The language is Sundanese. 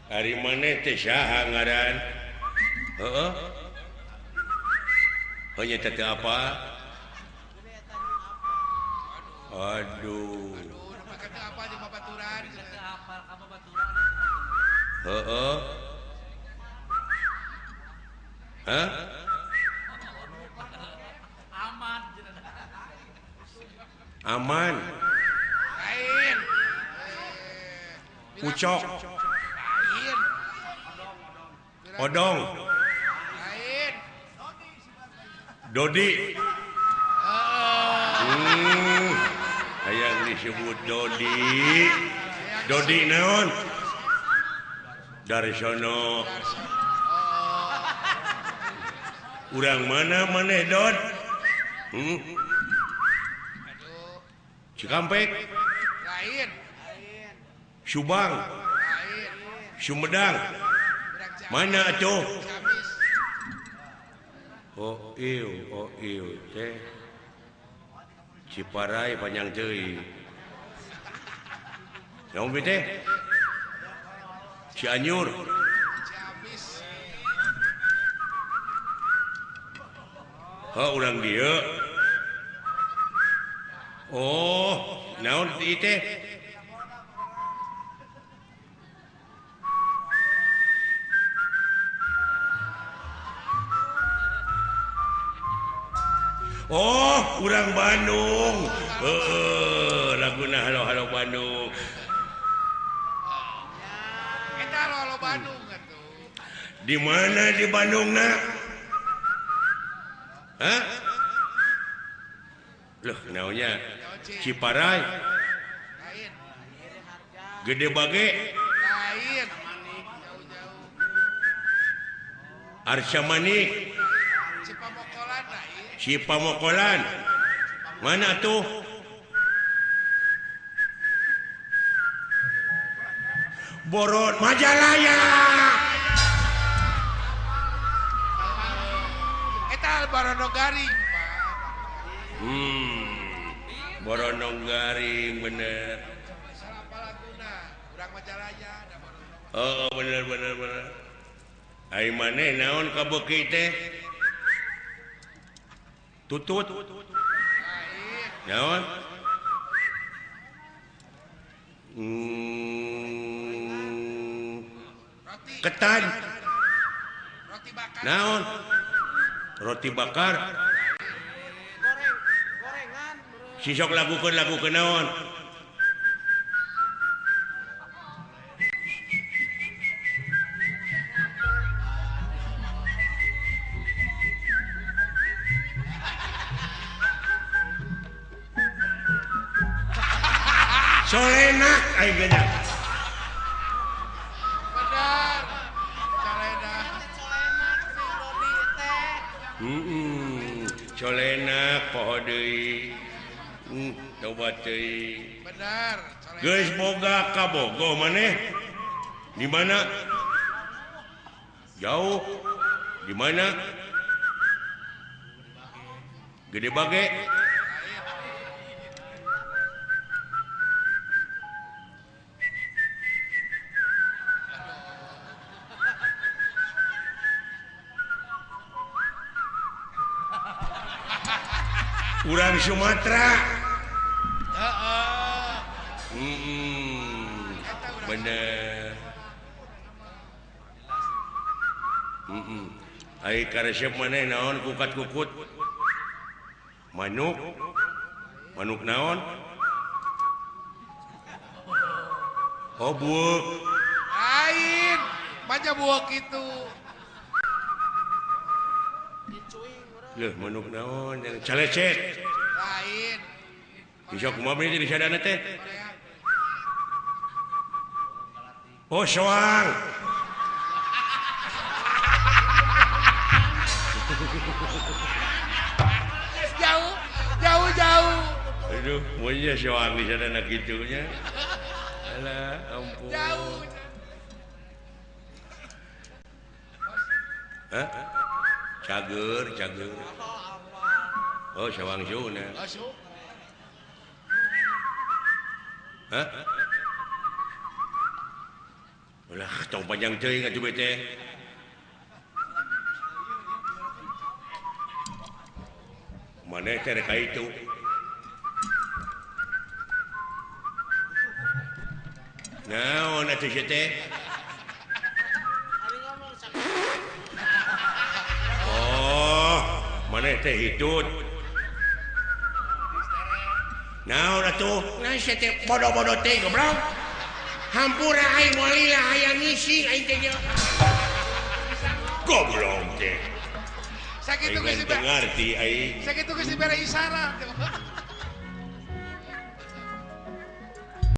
Ari maneh teh saha ngaran? Heeh. Hanya teh apa? Aduh. Heeh. Hah? Aman. Lain. Ucok. Lain. Odong. Lain. Dodi. Hayang disebut Dodi. Dodi naon? Darsono. Urang mana maneh Dod? Cikampek. Lain. Subang. Lain. Sumedang. Mana atuh? Oh ieu, oh ieu teh. Ciparai panjang teuing. Naon teh? Cianjur. Ciamis. Ha urang dieu. Oh, naon ieu teh? Oh, urang Bandung. Heeh, laguna halo-halo Bandung. Eta halo-halo Bandung atuh. Di mana di Bandungna? Hah? Loh, naonnya? Ciparai. Lain. Gede Bage. Lain. Arca Manik. Cipamokolan lain. Cipamokolan. Mana tuh? Borot Majalaya. Eta Barono Garing, Pak. Barono Garing bener. Urang Majalaya da Barono. Oh, bener bener bener. Ai maneh naon kabeuki teh? Tutut. Naon? Ketan. Roti bakar. Naon? Roti bakar. Goreng, gorengan. Sisok lagukeun lagu naon? Solenak aing geunya. Benar. Solenak. Solenak si Rodi teh. Solenak poho deui. Tobat teuing. Benar. Geus boga kabogoh maneh? Di mana? Jauh. Di mana? Gede Bage. Urang Sumatera. Bener. Ai karesep maneh naon kukat-kukut? Manuk. Manuk naon? Oh, buuk. Lain, baca buuk itu. Leuh, manuk naon? Calecet. Lain. Bisa kumaha meni di sadana teh? Oh, soang. Jauh, jauh, jauh. Aduh, maunya soang di sadana kitunya. Alah, ampun. Jauh. Hah? Cager, cager. Oh, sawang suna. Hah? Ulah tong panjang teuing atuh teh. Maneh teh rek ka itu. Naon atuh sia teh? Oh, maneh teh hitut. Naon atuh? Nah sia teh bodoh-bodoh teh goblok. Hampura aing moal lila hayang ngising aing teh. Goblok teh. Sakitu geus ngerti aing. Sakitu geus dibere isyarat.